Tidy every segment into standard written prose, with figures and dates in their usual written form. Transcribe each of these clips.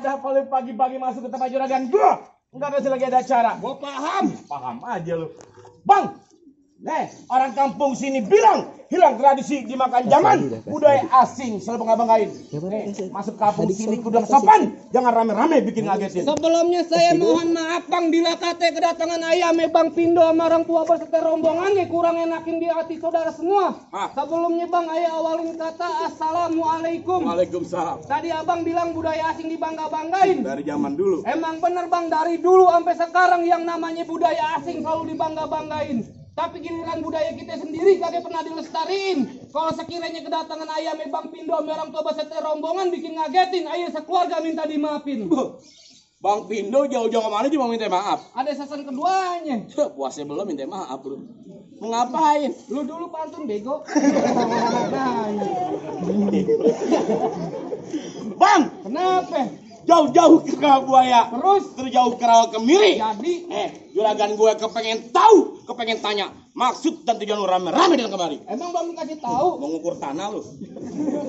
ada paling pagi-pagi masuk ke tempat juragan gua. Enggak ada lagi ada acara. Gua paham. Paham aja lu. Bang, orang kampung sini bilang hilang tradisi dimakan zaman, budaya asing selalu bangga-banggain. Masuk kampung sini kudu sopan, jangan rame-rame bikin ngagetin. Sebelumnya saya mohon maaf Bang, bila kata kedatangan ayame Bang Pindo sama orang tua berserta rombongannya kurang enakin di hati saudara semua. Sebelumnya Bang, ayah awalin kata Assalamualaikum. Waalaikumsalam. Tadi abang bilang budaya asing dibangga-banggain. Dari zaman dulu. Emang bener Bang, dari dulu sampai sekarang yang namanya budaya asing selalu dibangga-banggain. Tapi giliran budaya kita sendiri kagak pernah dilestariin. Kalau sekiranya kedatangan ayam Bang Pindo orang tua beserta rombongan bikin ngagetin, ayah sekeluarga minta dimaafin. Bang Pindo jauh-jauh kemana juga mau minta maaf? Ada season keduanya. Puasnya belum minta maaf bro. Mau ngapain? Lu dulu pantun bego. Bang, kenapa? Jauh-jauh ke Buaya, terus jauh ke Rawa Kemiri. Jadi, juragan gue kepengen tahu, kepengen tanya maksud dan tujuan lu rame-rame dan kemari. Emang Bang dikasih tahu? Mau ngukur tanah lu.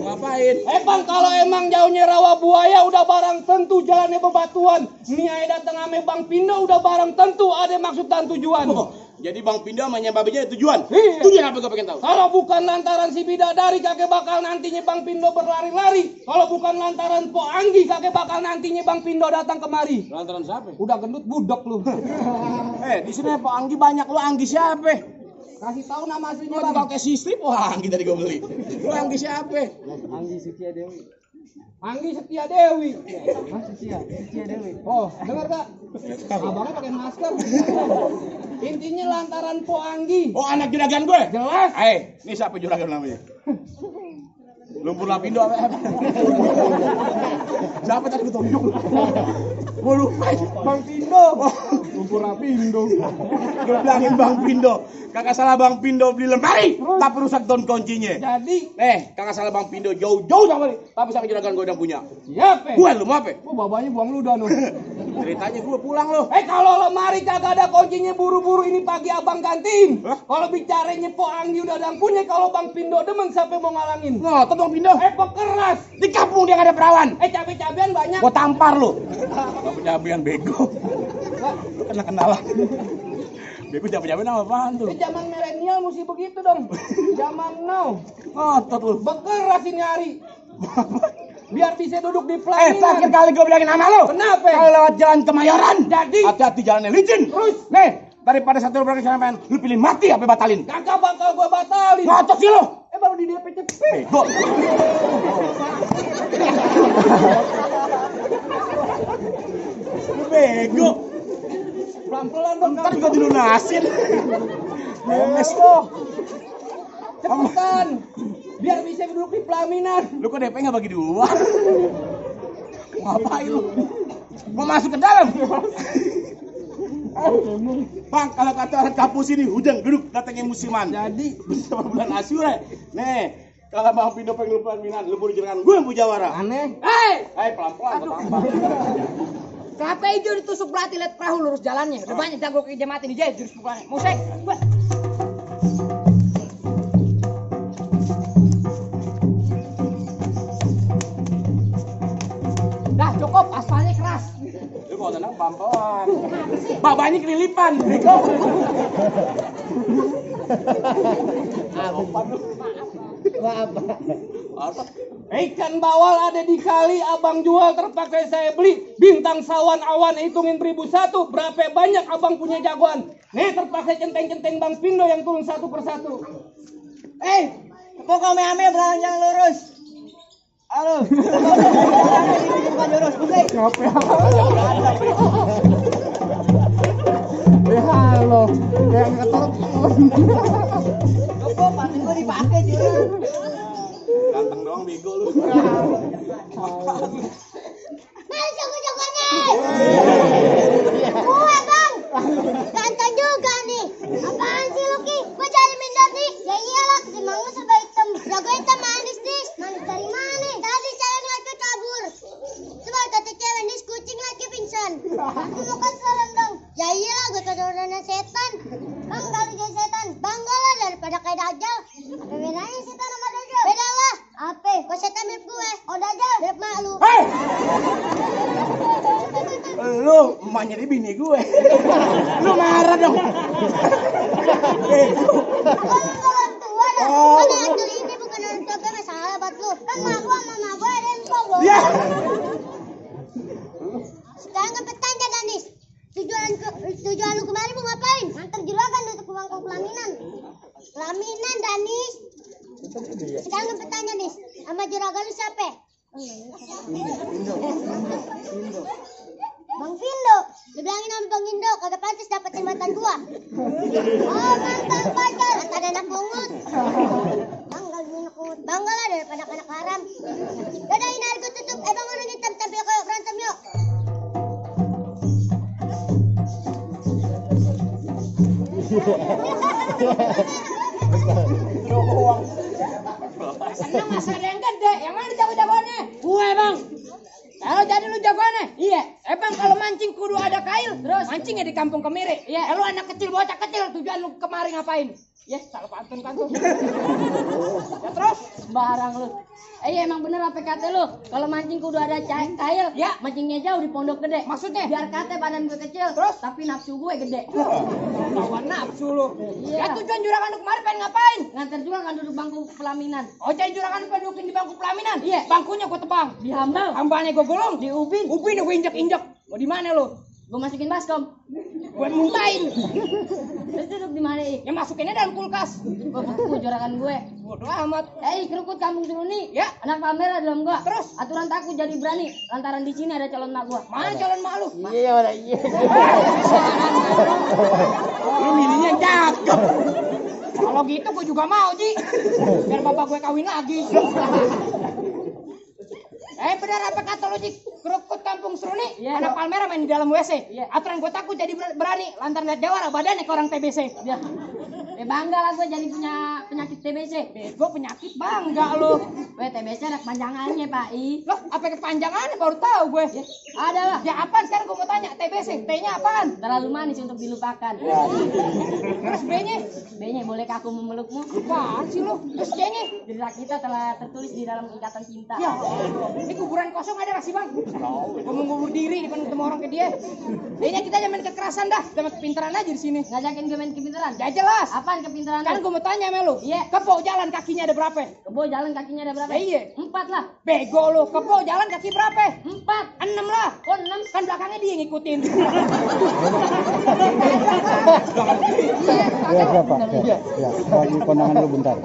Ngapain? Bang, kalau emang jauhnya Rawa Buaya udah barang tentu jalannya bebatuan. Nih ayah datang ame Bang Pindo udah barang tentu ada maksud dan tujuan. Jadi Bang Pindo sama Babenya tujuan? Iya. Tujuan apa gue pengen tahu? Kalau bukan lantaran si bidadari kakek bakal nantinya Bang Pindo berlari-lari. Kalau bukan lantaran Po Anggi kakek bakal nantinya Bang Pindo datang kemari. Lantaran siapa? Udah gendut budok lu. Di sini Po Anggi banyak, lu Anggi siapa? Kasih tahu nama aslinya Bang. Bang. Pakai sistri Po Anggi tadi gue beli. Lu Anggi siapa? Anggi Setia Dewi. Anggi Setia Dewi. Setia Dewi. Oh, dengar gak? Abangnya pakai masker. Intinya lantaran Po Anggi. Oh, anak juragan gue? Jelas. Ini siapa juragan namanya? Lumpur Lapindo apa? Siapa tadi ketunjuk? Gue lupa. Bang Pindo. Lumpur Lapindo. Gue bilangin Bang Pindo. Kakak salah Bang Pindo beli lemari, tapi rusak daun kuncinya. Jadi, kakak salah Bang Pindo jauh-jauh sama nih, tapi sampai juragan gue udah punya. Siapa? Gue lu mau apa? Babanya buang ludah lu. Ceritanya gue pulang lo. Kalau lemari kagak ada kuncinya buru-buru ini pagi abang gantiin. Kalau bicaranya Po Anggi udah ada yang punya, kalau Bang Pindo demen sampai mau ngalangin. Ngotot Bang Pindo. Pekeras. Di kampung dia gak ada perawan. Cabai-cabean banyak. Gue tampar lu. Cabai-cabean bego. Lu kena kenalan. Bego cabai-cabean apa apaan tuh? Zaman milenial mesti begitu dong. Zaman now. Ngotot lu. Bekeras ini hari. Biar bisa duduk di pelaminan. Terakhir kali gue bilangin sama lo. Kenapa? Kalau lewat jalan Kemayoran, jadi hati-hati jalannya licin. Terus, daripada satu berangkat sampean, lu pilih mati apa batalin? Kagak bakal gue batalin. Ngotot sih lo. Baru di DP cepet. Bego. Lu bego. Pelan-pelan dong. Ntar gue dilunasin. Memes lo. Cepetan. Biar bisa duduk di pelaminan. Lu kok DP nggak bagi dua? Ngapain lu? Mau masuk ke dalam? Bang, kalau kata orang kampus ini hujan duduk datangnya musiman. Jadi bersama bulan Asyura. Kalau Bang Pindo pengen lu pelaminan, lu buru jangan gue yang pujawara. Aneh. Pelan-pelan tertampar. Kenapa hijau ditusuk belati lihat perahu lurus jalannya? Udah banyak jago kerja mati di jahit jurus pukulannya. Musik. Dah cukup, aspalnya keras. Lu mau tenang pelan-pelan. Babanya kelilipan. Bego. Ikan bawal ada di kali abang jual terpakai saya beli. Bintang sawan awan hitungin 1001. Berapa banyak abang punya jagoan. Nih terpakai centeng-centeng Bang Pindo yang turun satu persatu. Kok ame-ame belanjang lurus? Halo. Bukan lurus, musik. Halo. Kayak ketelepon. Kok paling gue dipakai juga. Ganteng doang bego lu. Mari jago-jagonya. Gue bang. Ganteng juga nih. Apaan sih lu Ki? Gue cari mindar nih. Ya iyalah, emangnya serba hitam. Jago hitam manis nih. Manis dari mana? Tadi cewek laki kabur. Coba kata cewek nih kucing lagi pingsan. Aku mau kan serem dong. Ya iyalah, gue keturunan setan. Bang kali jadi setan, banggalah daripada kayak Dajjal. Apa bedanya setan sama Dajjal? Beda lah. Apa? Kok setan mirip gue? Oh Dajjal mirip mak lu. Lu emaknya di bini gue. Lu marah dong. Orang tua dah. Oh. Mana yang dari ini bukan orang tua gue, masalah buat lu. Kan mak gua sama mama gue ada info gua. Ya. Sekarang ke petanya Danis. Tujuan lu kemarin mau ngapain? Nganter juragan untuk bangku pelaminan. Pelaminan Danis. Sekarang ke petanya Danis. Sama juragan lu siapa? Bang Pindo. Dibilangin sama Bang Indo kagak pantas dapetin mantan gua. Oh, mantan pacar. Mantan anak pungut. Bangga lu anak pungut. Bangga lah daripada anak haram. Dadah, ini harga tutup. Bang, orang hitam tampil kayak berantem yuk. Senang masa ada yang gede. Yang mana jago-jagoannya? Gue bang. Kalau jadi lu jagoannya? Iya. Bang kalau mancing kudu ada kail. Terus mancingnya di kampung Kemiri. Iya. Lu anak kecil, bocah kecil. Tujuan lu kemari ngapain? Ya salah pantun kan tuh. Ya terus sembarang lu. Iya emang bener apa kata lu? Kalau mancing kudu ada kail. Ya. Mancingnya jauh di pondok gede. Maksudnya? Biar kata badan gue kecil. Terus tapi nafsu gue gede. Lawan nafsu lu. Iya. Ya tujuan juragan lu kemarin pengen ngapain? Nganter juragan duduk bangku pelaminan. Oh, jadi juragan lu dudukin di bangku pelaminan? Iya. Bangkunya gua tebang. Di hambal. Hambalnya gua gulung. Di ubin. Ubin gua injek-injek. Mau di mana lu? Gue masukin baskom. Gua muntahin. Terus duduk di mana? Ya masukinnya dalam kulkas. Gue juragan gue. Bodoh amat. Kerukut kampung Suruni. Ya. Anak pamer dalam gua. Terus? Aturan takut jadi berani. Lantaran di sini ada calon mak gua. Mana calon mak lu? Iya. Lu milihnya cakep. Kalau gitu gua juga mau, Ji. Biar bapak gue kawin lagi. Benar apa kata lu, Ji? Kerukut kampung Seruni, Iya, anak dong. Palmera main di dalam WC. Iya. Aturan gue takut jadi berani, lantaran lihat jawara badannya ke orang TBC. Ya. Bangga lah gue jadi punya penyakit TBC. Bego penyakit bangga lu. TBC ada kepanjangannya, Pak I. Loh, apa kepanjangannya baru tahu gue. Ada lah. Ya apaan sekarang gue mau tanya, TBC, T-nya apaan? Terlalu manis untuk dilupakan. Terus B-nya? B-nya boleh aku memelukmu. Apaan sih lu? Terus C-nya? Cerita kita telah tertulis di dalam ikatan cinta. Ya, ini kuburan kosong ada nggak sih bang? Gue mau ngubur diri di depan ketemu orang ke dia. Kayaknya kita jangan main kekerasan dah, sama kepintaran aja di sini. Ngajakin gue main kepintaran. Ya jelas. Apaan kepintaran? Kan gue mau tanya sama lu. Iya. Kepo jalan kakinya ada berapa? Kebo jalan kakinya ada berapa? Ya, iya. 4 lah. Bego lu. Kepo jalan kaki berapa? 4. 6 lah. Oh 6. Kan belakangnya dia ngikutin. Iya. Ya, Pak. Ya, lagi kondangan dulu bentar.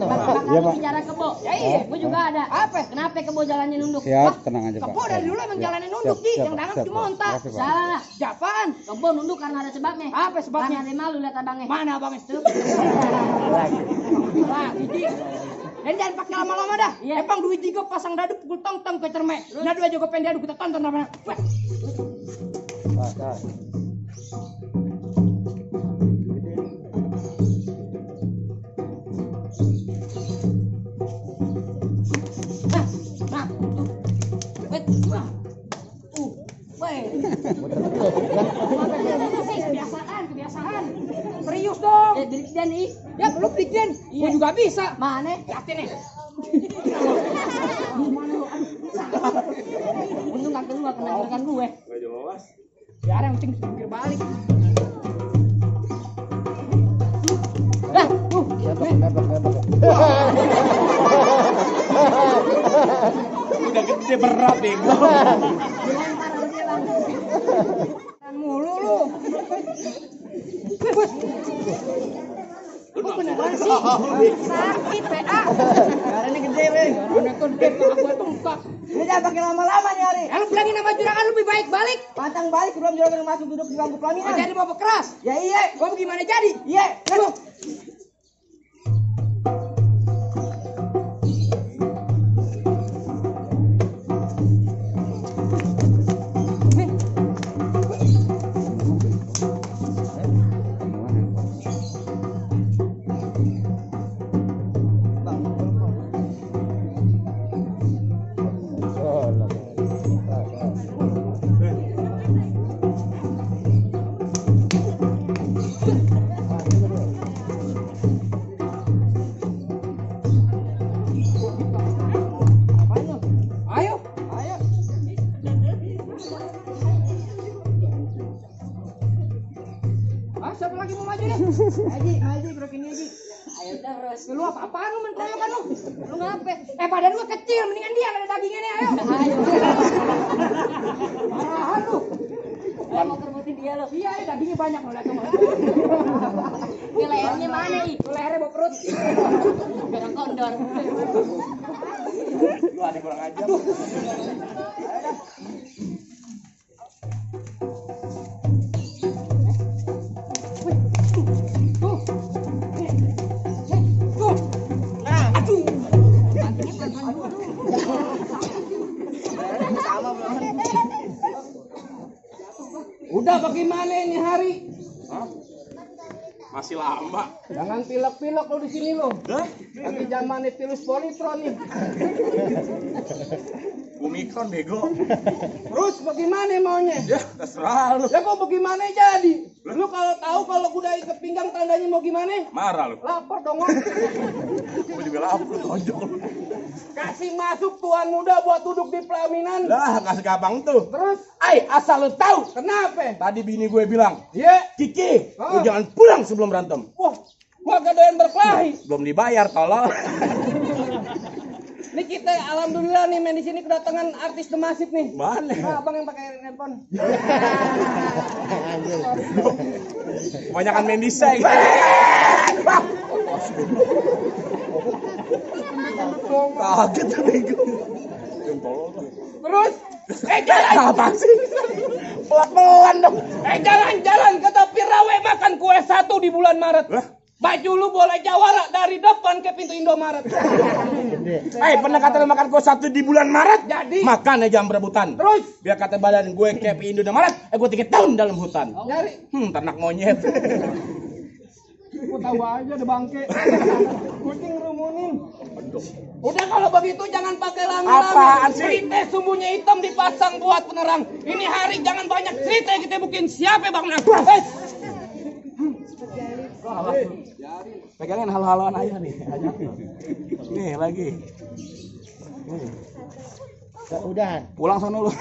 Iya, Pak. Bicara kebo. Ya iya. Gue juga ada. Apa? Kenapa kebo jalannya nunduk? Siap, tenang aja, Pak. Kepo dari dulu emang Ya, jalannya nunduk, siap, Ji. siap, Yang dalam siap, cuma Pak. ontak. Makasih, Pak. Salah lah. Japaan. Kebo nunduk karena ada sebabnya. Apa sebabnya? Karena ada malu lihat abangnya. Mana abangnya? Tuh. Wah, Ji. Dan jangan pakai lama-lama dah. Iya. Bang duit juga pasang dadu pukul tong-tong ke cermek. Nah dua juga pengen dadu kita tonton apa? Wah. Nah, wait, wah. Weh. Kebiasaan. Serius dong. Brigjen nih. Ya, lu bikin. Gua juga bisa. Mana? Liatin nih. Untung kaki lu gak kena juragan gue. Ya, yang penting supir balik. Udah gede berat bego. Dilempar sama dia bang. Mulu lu. Lu beneran sih? Sakit, PA. Karena gede, Bang. Karena gede, PA gue bengkak. Ini jangan pakai lama-lama nih, Ari. Lu bilangin sama juragan lebih baik balik. Pantang balik sebelum juragan masuk duduk di bangku Oh, pelaminan. jadi bapak keras. Ya iya. Gua gimana jadi? Iya. Aduh. bro ini Ji. Ayo terus. Lu apa-apaan lu mentoyo kan lu? Lu ngape? Badan gua kecil, mendingan dia ada dagingnya nih, ayo. Ayo. Marahan lu. Ayo mau kerbutin dia lu. Iya, dagingnya banyak lu lihat tuh. Ini lehernya mana nih? Lehernya bawa perut. Biar kondor. Lu ada kurang ajar. Udah bagaimana ini hari? Hah? Masih lama. Jangan pilek-pilek lo di sini lo. Lagi zamannya virus politron nih. Omikron bego. Terus bagaimana maunya? Ya, terserah lu. Ya kok bagaimana jadi? Lu kalau tahu kalau kuda ikat pinggang tandanya mau gimana? Marah lu. Lapor dong. Gua juga lapar tonjok lu. Kasih masuk tuan muda buat duduk di pelaminan. Lah, kasih gampang tuh. Terus, Asal lu tahu. kenapa? Tadi bini gue bilang, Iya. Kiki, lu Ah. jangan pulang sebelum berantem. Wah, gua gak doyan berkelahi. Belum dibayar, tolol. Nih kita alhamdulillah nih main di sini kedatangan artis The Massive nih. Mana? Nah, abang yang pakai handphone. Kebanyakan main di seng. Kaget tuh bego. Terus, jalan. Apa sih? Pelan-pelan dong. Jalan kata Pirawe makan kue 1 di bulan Maret. Hah? Baju lu boleh jawara dari depan ke pintu Indomaret. Pernah kata lu makan kue 1 di bulan Maret? Jadi? Makan aja jam berebutan. Terus? Biar kata badan gue kayak Indomaret, gue 3 tahun dalam hutan. Nyari. Ternak monyet. Gua tahu aja ada bangke. Kucing rumunin. Udah kalau begitu jangan pakai lama-lama. Apaan sih? Cerita sumbunya hitam dipasang buat penerang. Ini hari jangan banyak cerita kita bikin siapa Bang Nah. Pegangin halo-haloan aja nih. Nih lagi. Udah. Pulang sono lu.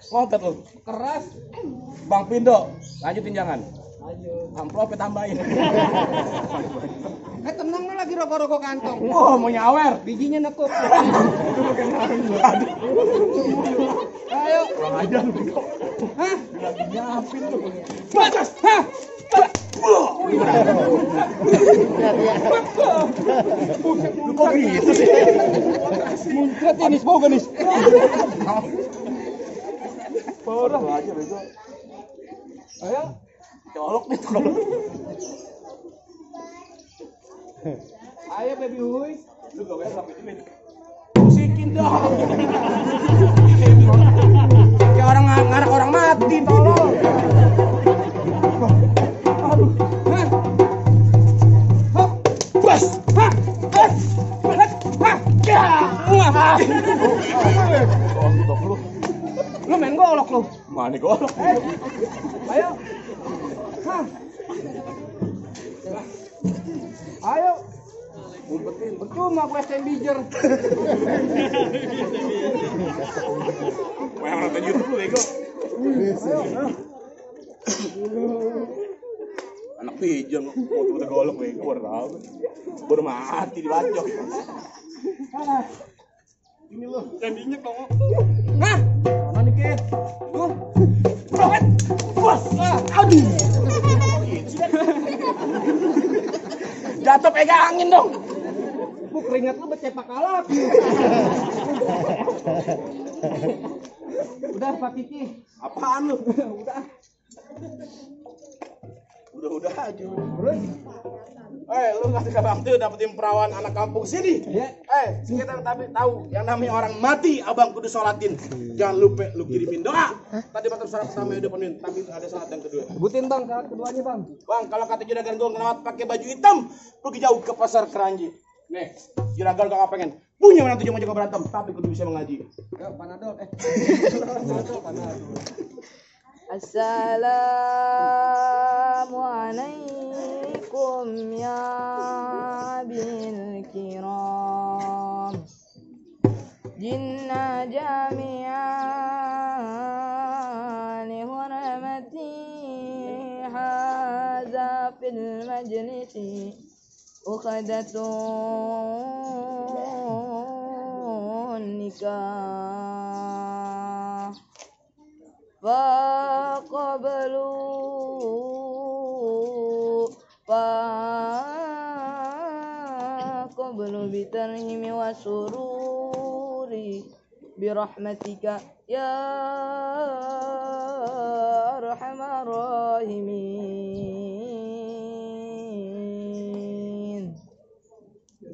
Ngotot lu. Keras. Bang Pindo, lanjutin jangan. Amplopnya tambahin. Tenang lu lagi rokok-rokok kantong. Oh, mau nyawer. Bijinya nekuk. Ayo. Kurang aja lu bego. Hah? Lagi nyapin tuh. Bagas. Hah? Lu kok gitu sih? Muncrat ini semoga nih. Udah aja bego. Ayo. Colok nih colok. Ayo baby huy. Lu gak boleh sampai ini. Musikin dong. Kayak orang ngarak orang mati tolong. Aduh. Hah? Hop. Bas. Hah? Bas. Hah? Ya. Wah. Golok lu. Lu main golok lu. Mana golok? Ayo. Hah? Ayo. Umpetin. Percuma gue STM bijer. Mau yang nonton YouTube lu bego. Anak pigeon mau golok bego baru tahu. Baru mati dibacok. Ini lu, jangan diinjek dong. Hah? Mana dikit? Tuh. Brawet. Bos. Aduh. Jatuh pegangin dong. Bu keringat lu becepak alap. Udah Pak Kiki. Apaan lu? Udah. Udah aja. Terus? Lu ngasih ke Bang Tio dapetin perawan anak kampung sini. Iya. Kita tapi tahu yang namanya orang mati abang kudu sholatin. Jangan lupa lu kirimin doa. Tadi batas syarat pertama udah penuhin, tapi ada syarat yang kedua. Sebutin Bang syarat keduanya Bang. Bang, kalau kata juragan gue ngelawat pakai baju hitam, pergi jauh ke pasar Keranji. Nih, juragan gak pengen punya orang tujuh mau berantem, tapi kudu bisa mengaji. Yuk, Panadol. Assalamualaikum ya bil kiram jinna jami'an li hurmati hal fil majlisi ukhadatun nikah faqablu bitarhimi wa sururi birahmatika ya arhamar rahimin.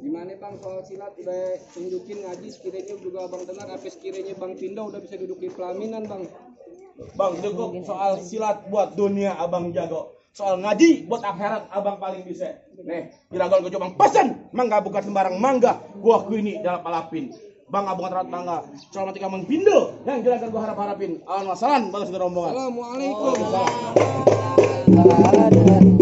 Gimana bang soal silat udah tunjukin ngaji sekiranya juga abang dengar apa sekiranya bang Pindo udah bisa duduk di pelaminan bang. Bang cukup soal silat buat dunia abang jago. Soal ngaji buat akhirat abang paling bisa. Nih, Juragan gue cuma pesan, mangga bukan sembarang mangga. Gua ini dalam palapin. Bang abang terat mangga. Selamat tinggal Mang Pindo. Yang Juragan gua harap-harapin. Alhamdulillah, bagus ke rombongan. Assalamualaikum.